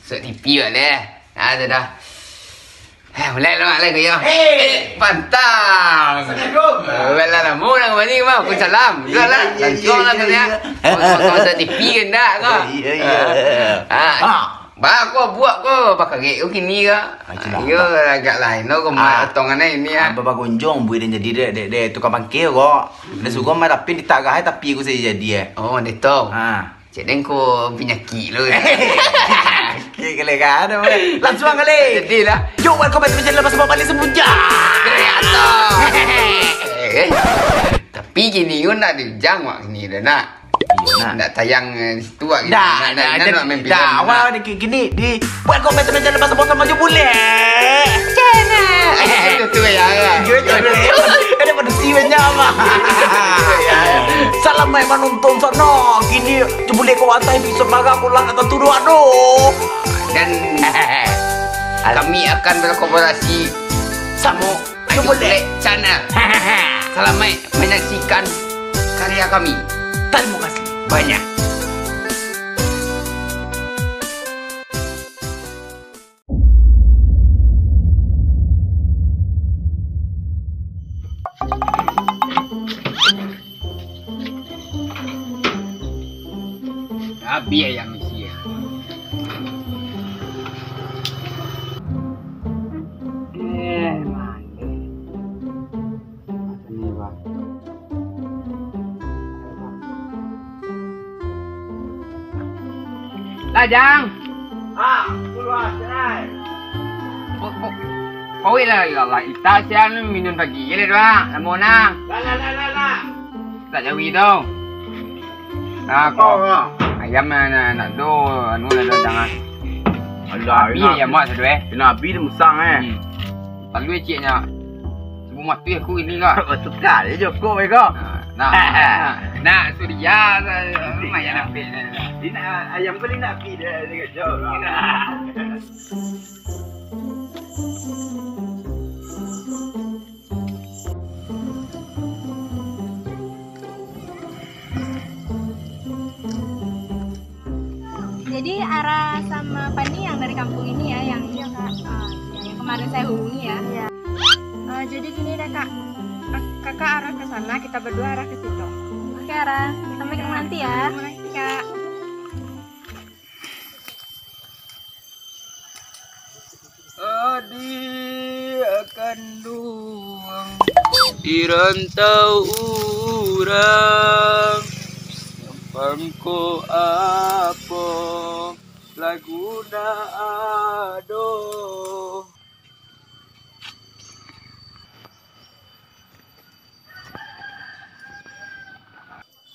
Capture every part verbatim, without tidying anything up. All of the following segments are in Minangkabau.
Masuk T V bak leh. Nah, tu dah. Eh, mulai lah, Mak, lah, kau, yo. Hei! Eh, pantang. Assalamualaikum. Eh, lah, lah, mau nak kembali, Mak. Waalaikumsalam. Iya, lah, lah. Iya, iya, iya, iya. Kau, kau masuk T V ke ndak, kau? Iya, iya. Ah. Ah. Ba, kau buat kau, bakarek kau kini, kau. Ah, itulah. Yo, agak lain, no, kau, Mak, potongan ni, ah. Ba, bagonjong, buih dan jadi dek, dek, dek tukang pangkir, kau. Hmm. Dah suruh, Mak, tapi ditarah, tapi aku saja jadi, eh. Oh, dia tahu. Ah. Cek den ko panyakik lo. Oke, kali kan, apa? Langsung kali. Jadilah. Yo, welcome back to my channel, Pasal Balik Semuja. Kreator. Eh, tapi kini ko nak dijang wak kini dah nak. Iyo, nak. Nak tayang, eh, di situ wak kini. Dah, nak, dah, nak, dah, nak main dah, filem, awal nak. Di, kini di welcome back to my channel, Pasal Balik Semuja. Channel. Eh, itu tu ya, ya. Iyo, channel. Ada pada si banyak, Mak. Salam, Mak, manonton sana. Kini Cubulek ko atas episod marah ko lah nak tantu doa doh. Dan kami akan berkolaborasi samo Cubulek Channel. Salamaik manyaksikan karya kami. Tarimo kasih banyak. Abih ayam isi ya. Eh, mandi. Macam ni, Bang. Lah, Jang. Ah, keluar, cerai. Pawik lah, ya Allah. Ita siang ni minum pagi je lah, Bang. Lamo nah. Lah, lah, lah, lah, lah. Tak jawi tu. Nah, kok. Oh, ya. Ayam nak, nak, nak tu, anu lah tu, Jang, ah. Alah, habis ayam mak satu, eh. Kena habis dia musang, eh. Hmm. Lalu ceknya. Semua mati aku ini kak. Tukar je Joko mereka. Nah, nah, nah, Surya, lumayan apik. Dia nak ayam kau ni nak api dia, dia kacau. Jadi, Ara sama Fani yang dari kampung ini ya, yang Iya, Kak. Ah, yang kemarin saya hubungi ya. Iya. Ah, jadi gini deh, Kak. Kak-, Kakak arah ke sana, kita berdua arah ke situ. Oke, Ara. Sampai ketemu nanti ya. Iya. Terima kasih, Kak. Adik kanduang di rantau urang, pangko apo lagu ndak ado.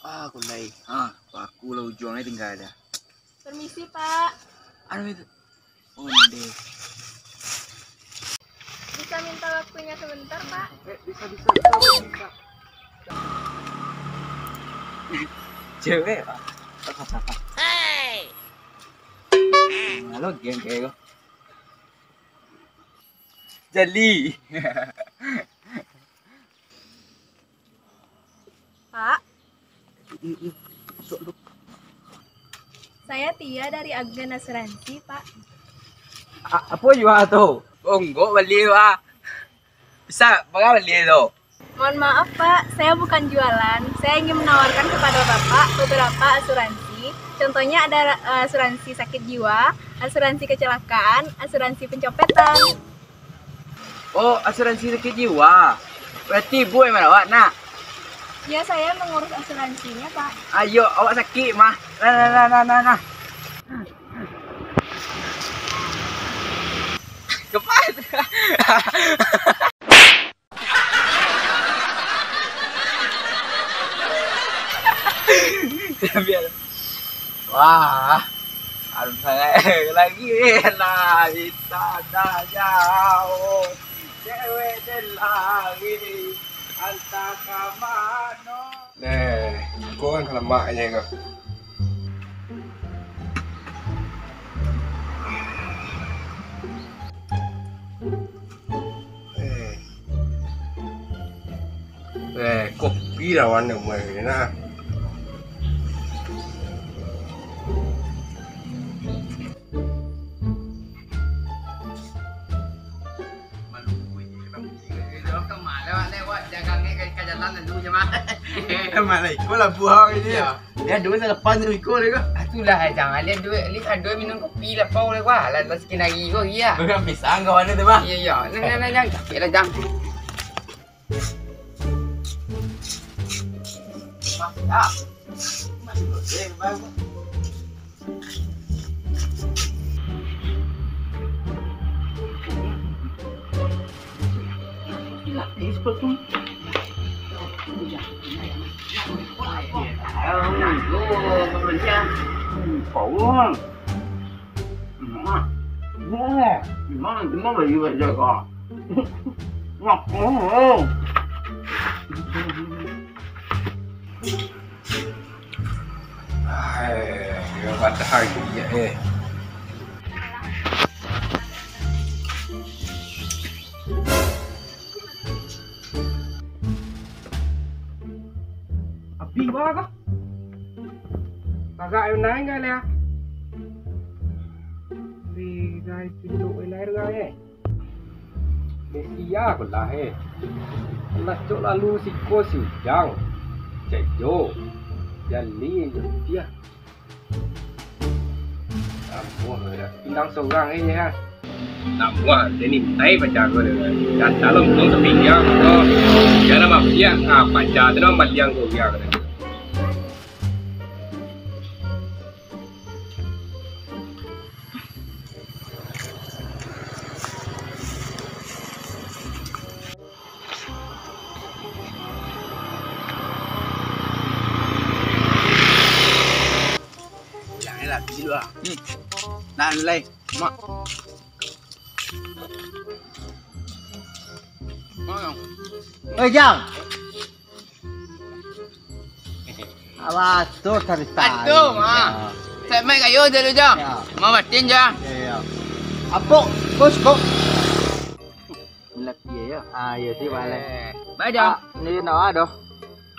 Ah, kulai. Ah, paku lah ujuangnyo tingga dah. Permisi, Pak. Anu itu. Onde. Bisa minta waktunya sebentar, Pak? Eh, bisa, bisa, bisa, bisa. Cewek, Pak. Hei! Halo, geng kayak gue. Jali. Pak. Saya Tia dari agen asuransi, Pak. A-, apo jua tu? Onggok bali, Pak. Bisa, bara bali tu? Mohon maaf, Pak, saya bukan jualan. Saya ingin menawarkan kepada Bapak beberapa asuransi. Contohnya ada, eh, asuransi sakit jiwa, asuransi kecelakaan, asuransi pencopetan. Oh, asuransi sakit jiwa. Berarti ibu yang merawat, nak? Ya, saya mengurus asuransinya, Pak. Ayo, awak sakit mah. Nah, nah, nah, nah, nah, nah. Cepat. Biar. Wah, harum sangat. Lagi lah, kita dah jauh. Cewek dia lari, entah ke mana. Deh, kau kan kelamak je kau. Eh. Eh, kopi lawan nak buat ni nah. Lalu je mah. Malaikat lah buang ini. Iyo. Dia duit selepas tu iko dia ko. Ah, tu lah, jangan lihat duit. Lihat duit minum kopi lah, pau lah, wah. Lah, lah sekian hari ko, iya. Bukan pisang kau ada tu, Bang? Iya, iya. Nah, nah, nah, jangan capek lah, jangan. Mantap. Ai, yo patah lagi, eh. Abih baa kah? Tagak yo naik kali ah. Ri, gai, tunduk, lai, gai, eh. Mesia ko lah, eh. Lah cok lalu siko si Ujang. Cek jo. Jali jo dia. Ampun, dah. Pinang sorang, eh, ya. Namuah, jadi tai pacar ko, dah. Dah calon tu sepinggang ko. Jangan mafian, ah, pacar tu nama maliang ko, biar. Ulang lah, kecil lah. Hmm. Nah, mulai. Mak. Mak. Oi, Jang. Alah, tu tadi tadi. Aduh, ma. Saya main kayu dulu, Jang. Ya. Ma batin, Jang. Ya, ya. Apo, bos, kok? Latiah, ya. Ah, iya, sih, balik. Eh, baik, Jang. Ah, ni nak ada.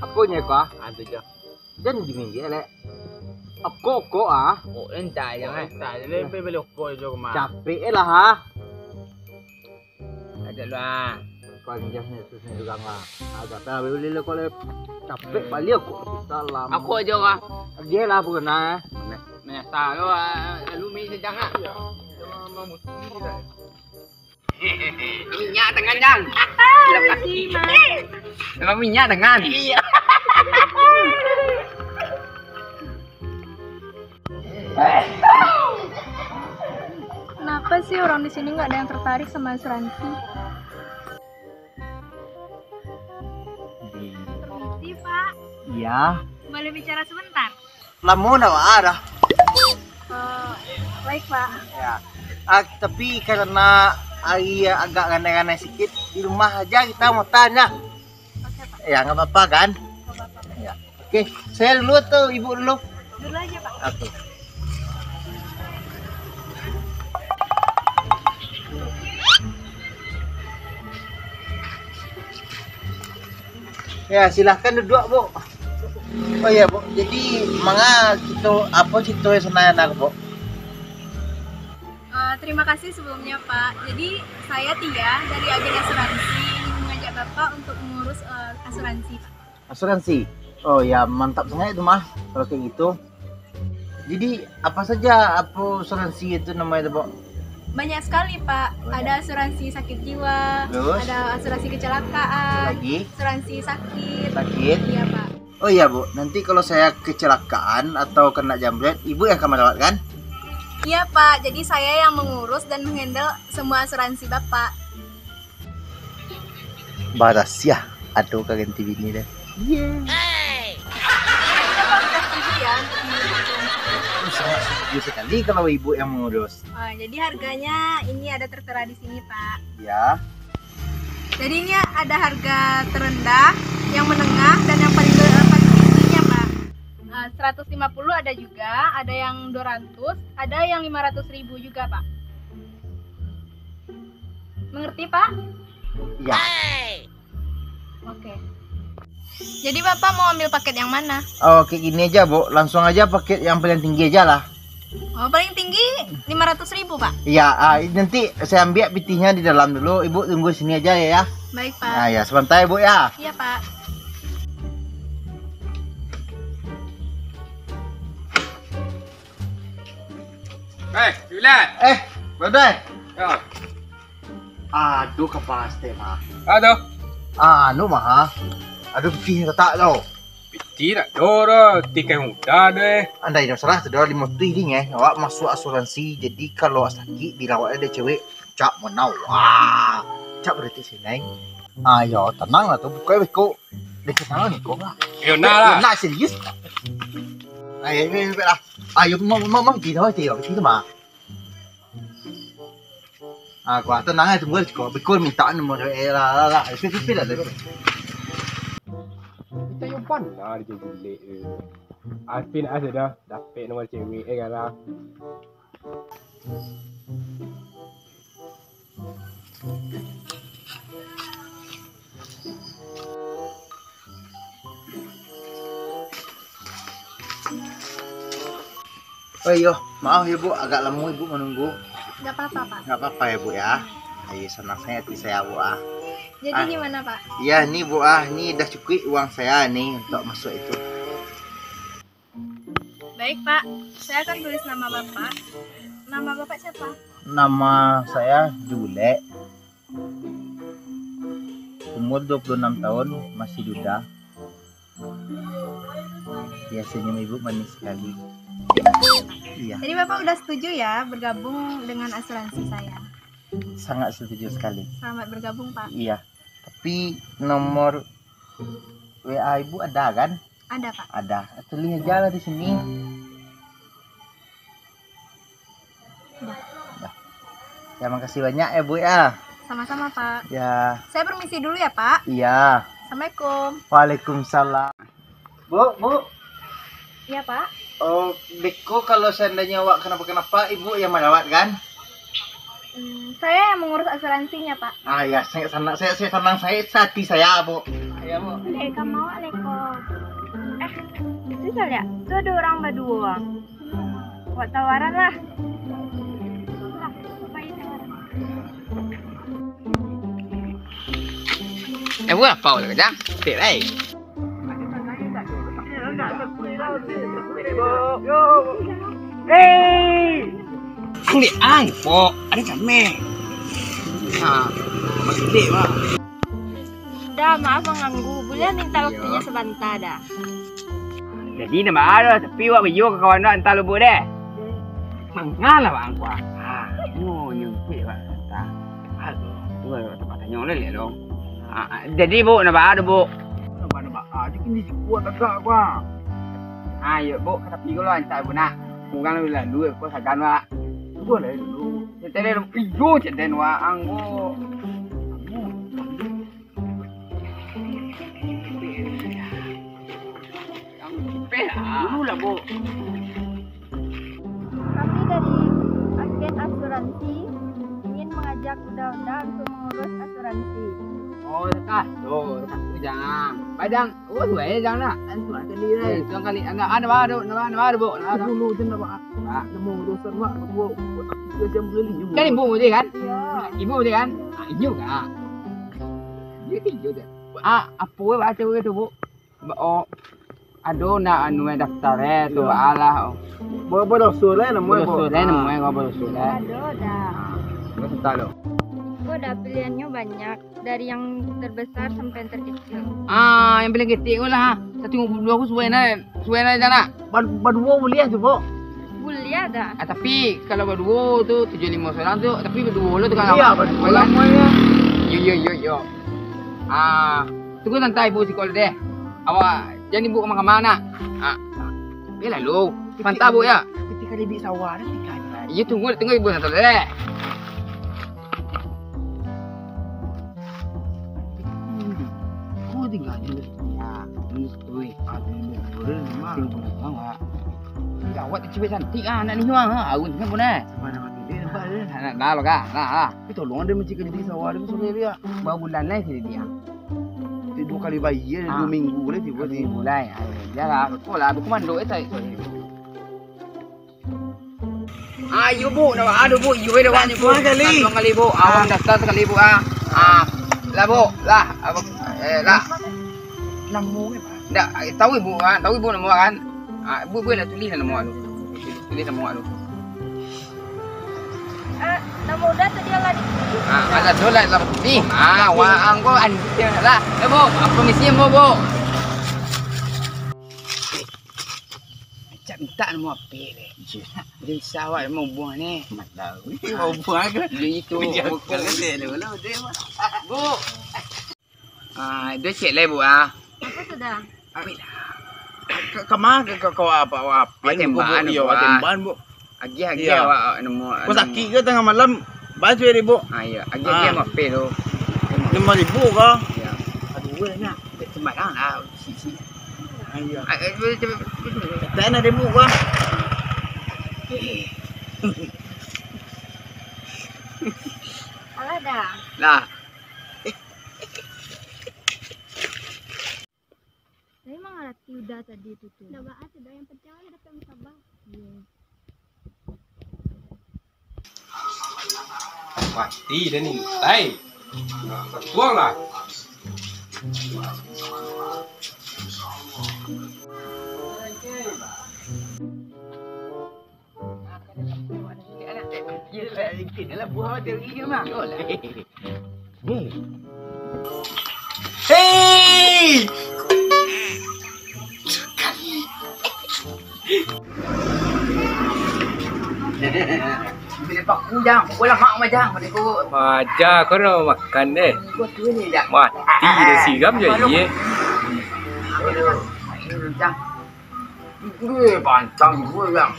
Apo nyo ko? Ah, tu, Jang. Jan di minggir, lek. Apo, kok, ah? Oh, entah, Jang, eh. Entah, dia lebih beli kok je, kemah. Capek lah, ha. Ada lu ah. Panjangnya tu sini juga mah. Agak tak boleh lah kalau capek balik aku kita lama. Aku aja lah. Dia lah pernah. Menyesal lu ah, lu mi sejak ah. Iya. Cuma mau mutih lah. Minyak tangan, Jang. Lepas. Emang minyak tangan? Iya. Kenapa sih orang di sini nggak ada yang tertarik sama asuransi? Permisi, Pak. Iya. Boleh bicara sebentar? Lamo ndak baa dah. Oh, baik, Pak. Ya. Ah, tapi karena hari agak ganai-ganai sikit, di rumah aja kita makan ya. Oke, Pak. Ya, nggak apa-apa kan? Nggak apa-apa. Ya. Oke, saya dulu atau ibu dulu? Dulu aja, Pak. Oke. Ya, silahkan duduk, Bu. Oh iya, Bu. Jadi, manga kito, apo carito sabananyo, Bu? Eh, terima kasih sebelumnya, Pak. Jadi, saya Tia dari agen asuransi ingin mengajak Bapak untuk mengurus, eh, asuransi, Pak. Asuransi? Oh ya, mantap sangat itu mah, kalau kayak gitu. Jadi, apa saja, apa asuransi itu namanya itu, Bu? Banyak sekali, Pak. Banyak. Ada asuransi sakit jiwa, terus? Ada asuransi kecelakaan, lagi? Asuransi sakit. Sakit? Iya, Pak. Oh iya, Bu, nanti kalau saya kecelakaan atau kena jambret, Ibu yang akan merawat, kan? Iya, Pak. Jadi saya yang mengurus dan menghandle semua asuransi Bapak. Barasiah, ado ka ganti bini deh. Iya. Iya, Pak, udah setuju ya untuk mengurus asuransi. Oh, sangat setuju sekali kalau Ibu yang mengurus. Ah, jadi harganya ini ada tertera di sini, Pak. Ya. Jadi ini ada harga terendah, yang menengah, dan yang paling, paling tingginya, Pak. Ah, seratus lima puluh ada juga, ada yang dua ratus, ada yang lima ratus ribu juga, Pak. Mengerti, Pak? Ya. Oke. Jadi Bapak mau ambil paket yang mana? Oh, kayak gini aja, Bu. Langsung aja paket yang paling tinggi aja lah. Oh, paling tinggi lima ratus ribu, Pak? Iya, ah, nanti saya ambil pitihnya di dalam dulu. Ibu tunggu sini aja ya, ya. Baik, Pak. Nah, ya, sebentar ya, Bu, ya. Iya, Pak. Eh, Julian. Eh, Badai. Yo. Aduh, kapas teh, mah. Aduh. Anu, mah. Aduh, pitih tak tau. Pitih nak do doh, tikai muda deh. Andai nak salah tu dah lima puluh ding eh. Awak masuk asuransi, jadi kalau sakit dirawat ada cewek, cak menau. Wah, cak berarti sini. Ayo, tenang lah tu, buka beko. Dia tenang ni kau lah. Yo, nak lah. Nak serius. Ayo, ayo, ayo lah. Ayo, mau, mau, mau, tidak, tidak, tidak, mah. Ah, kau tenang aja, tunggu aja kau. Beko minta nomor eh lah, lah, lah. Itu, itu, itu, lah, lah. Kita yo pandai je gulek. Alvin asa dah dapat nomor cewek eh, kan lah. Oh iyo, maaf ya Bu, agak lama Ibu menunggu. Gak apa-apa, Pak. Gak apa-apa ya Bu ya. Ayo, senang saya hati saya Bu ah. Jadi ah, gimana, Pak? Iya, ni Bu ah, ni dah cukup uang saya ni untuk masuk itu. Baik, Pak. Saya akan tulis nama Bapak. Nama Bapak siapa? Nama saya Julek. Umur dua puluh enam tahun, masih duda. Ya, senyum ibu manis sekali. Iya. Jadi Bapak udah setuju ya bergabung dengan asuransi saya? Sangat setuju sekali. Selamat bergabung, Pak. Iya. Tapi nomor W A ibu ada kan? Ada, Pak. Ada. Tulis aja lah di sini. Dah. Dah. Ya, makasih banyak ya, Bu ya. Sama-sama, Pak. Ya. Saya permisi dulu ya, Pak. Iya. Assalamualaikum. Waalaikumsalam. Bu, Bu. Iya, Pak. Oh, beko kalau seandainya awak kenapa-kenapa, Ibu yang merawat kan? Hmm, saya yang mengurus asuransinya, Pak. Ah, ya, saya senang, saya, saya senang, saya hati saya, Bu. Iya, Bu. Dek, kamu awak leko. Eh, itu saya lihat. Itu ada orang berdua. Buat tawaran lah. Lah, apa itu? Eh, buat apa awak kejang? Tik, eh. Hei! Kulik ang, pok. Ada cameh. Ha, masih dek, Pak. Dah, maaf mengganggu. Boleh minta waktunya sebentar dah? Jadi, nama ada, tapi awak baiyo ka kawan awak antah lubuk deh. Mangalah, Pak, angku, ah. Ha, nyo, nyo, kulik, Pak, antah. Aduh, tu lah tempat tanyo lah, lihat dong. Ah, ah, jadi, Bu, napa ado, Bu? Napa, napa? Ah, jadi kini si kuat tagak, Pak. Ayo, Bu, ka tapi ko lah, antah, Bu, nak. Urang lalu, lalu, ko sagan, Pak. Cubo lah dulu. Cek den, iyo, cek den, Pak, angku. Dulu lah, Bu. Kami dari agen asuransi ingin mengajak Uda-Uda untuk mengurus asuransi. Oh, sah. Tuh, sah. Jang. Bajang. Oh, suai jang nak. Kan suai tadi, eh. Eh, tuan kali. Anda, anda baru, anda baru, anda baru, Bu. Anda baru. Dulu tu anda baru. Ah. Nemu urusan, Pak. Buat, buat, buat jam beli. Kan ibu je kan? Iya. Ibu je kan? Ah, ibu kan? Dia tiga je. Ah, apa baca tu, Bu? Ba-, oh, ado nak anu, eh, daftar, eh, tu, alah, oh. Ba-, badoso lah namo, eh, badoso lah namo, eh, badoso lah. Ado dah. Badoso tak lo? Ko dah pilihannya banyak, dari yang terbesar sampai yang terkecil. Ah, yang paling kecil ko lah, ha. Satu lima puluh dua ko suai nah, suai nah, nak. Ba-, baduo buliah tu, Pok? Buliah dah. Ah, tapi kalau baduo tu tujuh limo surang tu, tapi baduo lo tu kan. Iya, baduo lah semuanya. Yo, yo, yo, yo. Ah, tunggu santai ibu siko deh. Awak jan ibu ka manga nak. Ah. Biarlah lu. Mantap, Bu, ya. Ketika dibik sawah, ada tiga hari. Iya, tunggu, tunggu ibu santai deh. Hmm. Kau tinggal di ya. Ui, aduh, tinggal di bawah. Gawat, cewek cantik ah, anak ni, ah. Arun kan pun, eh. Mana mati dia, nampak dia. Nah, nah, lo, Kak. Nah, lah. Tapi tolong ada mencik di sawah, ada suruh dia. Berapa bulan lah sini dia? Dia dua kali bayar, ah, dua minggu lah tiba. Dua minggu lah, ya. Biarlah, kau lah, aku komando, eh, tak, sorry. Ayo, Bu, nak, aduh, Bu, iyo, eh, dah, Bu. Dua kali. Dua kali, Bu. Awak daftar sekali, Bu, ah. Ah. Lah, Bu, lah. Apa, eh, lah. Namo, eh, Pak? Ndak, eh, tahu Ibu, ah. Tahu Ibu namo, kan? Ah, Bu, Bu nak tulis namo, anu. Tulis namo, anu. Ah, nama udah tadi lah di. Ah, ada tu lah, lah. Ni, ah, waang ko anjing lah. Eh, Bu, apa misi, Bu, Bu? Cak mintak nama H P deh. Jadi sawak mau buang ni. Malau. Mau buang ke? Dia itu. Dia Bu. Kalau dia dulu dia. Bu. Ah, dia cek lai, Bu, ah. Apa sudah? Ka, ka ma ka, ka, ka, apa, apa, Wak tembakan, Bu, iyo, Wak tembakan, Bu. Agiah, agiah, Wak, namo, namo. Kok sakik ke tangah malam? Baco deh, Bu. Ah, iyo. Agiah, agiah, Wak, P tu. Lima ribu kah? Iyo. Aduh, banyak. Sembarang lah, si, si. Ah, iyo. Ah, eh, cuba, cuba, cuba. Tak nak deh, Bu, kah? Alah dah. Lah. Tapi mangarati udah tadi tu, tu. Dah baat udah, yang penting awak dapat musabah. Iya. Mati dah ni, tai. Buang lah. Hei! Bila paku, Jang. Bola mak mah, Jang. Pada kau. Maja kau nak makan deh. Kau tu ni, Jang. Mati dah siram je, iya. Aduh, ini, Jang. Gue pantang gue, Jang.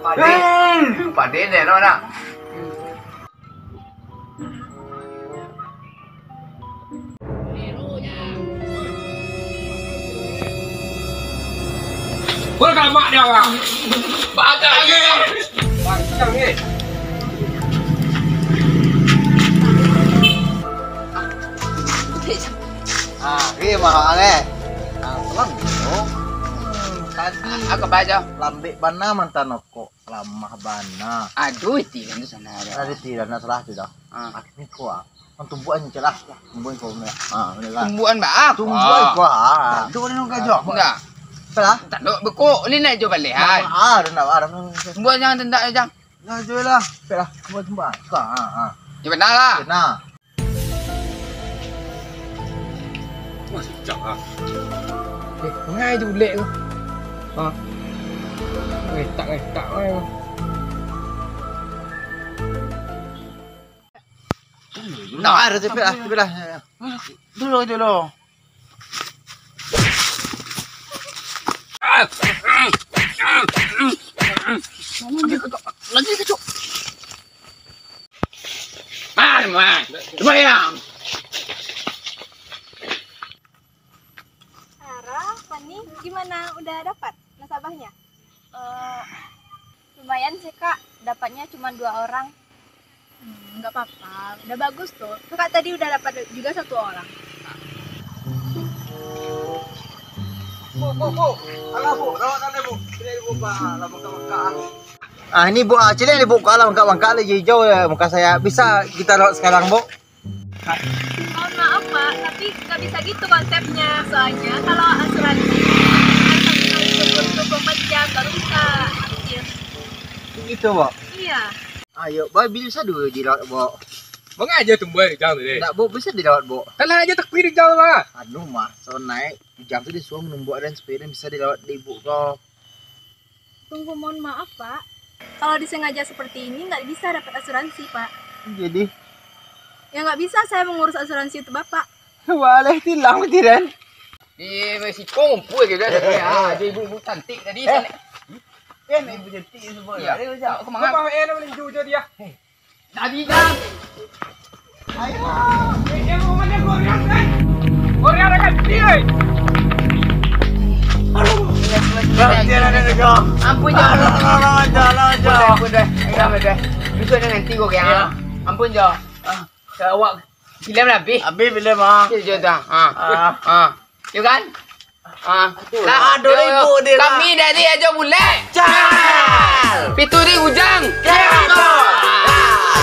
Pade. Hei! Pade deh, no, nak. Wah, gamak dia, Bang. Bagai. Bangkang, eh. Ah, ni mahal, eh. Ah, pulang dulu. Hmm, tadi. Ah, ke baca. Lambek bana mantan rokok. Lamah bana. Aduh, tiran tu sana ada. Ada tiran, nak salah tu dah. Ah. Akhirnya kuah. Kan tumbuhan je lah. Tumbuhan kau ni. Ah, ni lah. Tumbuhan ba? Tumbuhan kuah. Aduh, ni nunggu aja. Enggak. Salah? Tak dok bekok. Ni nak jo balik, ah. Ah, dah nak, ah, dah nak. Tumbuhan jangan tendak aja. Nah, jo lah. Baiklah, tumbuhan, tumbuhan. Kau, ah, ah. Ya, benar lah. Benar. Wah, sejak ah. Eh, mangai je bulek tu. Ha. Retak, retak, weh. Nah, ada cepet lah, cepet lah. Dulu, dulu. Lagi kecil. Ah, lumayan. Lumayan. Sarah, Fani, gimana? Udah dapat nasabahnya? Eh, lumayan sih, Kak. Dapatnya cuma dua orang. Hmm, nggak apa-apa. Udah bagus tuh. Kakak tadi udah dapat juga satu orang. Bu, bu, bu. Alah, bu. Rawat sana, bu. Sini, bu, Pak. Lama ke Mekah. Ah, ini, bu, ah, ciliak ni, bu. Kok alah bangkak-bangkak lah, hijau-hijau lah muka saya. Bisa kita rawat sekarang, bu? Mohon maaf, Pak, tapi nggak bisa gitu konsepnya. Soalnya kalau asuransi, harus satu kali dua puluh empat jam, baru bisa aktif. Gitu, bu? Iya. Ayo, ba, bisa dulu dirawat, bu. Mangaja tumbuh ujang tu, deh. Ndak, bu, bisa dirawat, bu. Kalah aja tak pilih ujang, Pak. Anu mah, so naik, ujang tu disuruh menumbuk dan supaya bisa dirawat di ibu kau. Tunggu, mohon maaf, Pak. Kalau disengaja seperti ini, nggak bisa dapat asuransi, Pak. Jadi? Ya, nggak bisa saya mengurus asuransi untuk Bapak. Boleh tilang, Tiran. Iya, masih kumpul aja dah. Ya, ada ibu-ibu cantik tadi. Eh. Sana. Eh, ibu cantik semua. Iya. Ayo, jap. Kau kemana? Kau bawa air, mana jujur dia? Hei. Tadi, Jang. Ayo. Eh, yang mana goreang, kan? Goreang ada kan? Aduh. Ampun, Jang. Alah, alah, alah, alah, Jang. Ampun, Jang. Ampun, Jang. Ampun, Jang. Ampun, Jang. Ah. Awak filem dah habis. Habis filem, ah. Habis je dah. Ah. Ah. Ah. Yo kan? Ah, aduh, lah, aduh, yo, yo. Ribut dia lah. Kami dari Ajo Bulek. Channel. Pitu di Ujang. Channel.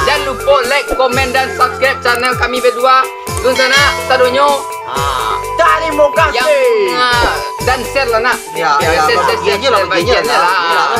Jangan lupa like, komen, dan subscribe channel kami berdua. Tun sana, sadonyo. Ah. Terima kasih. Yang, ah, dan share lah, nak. Ya, ya, share, share, share, bagian je lah, share, bagian je lah. Bagian je lah. Ya,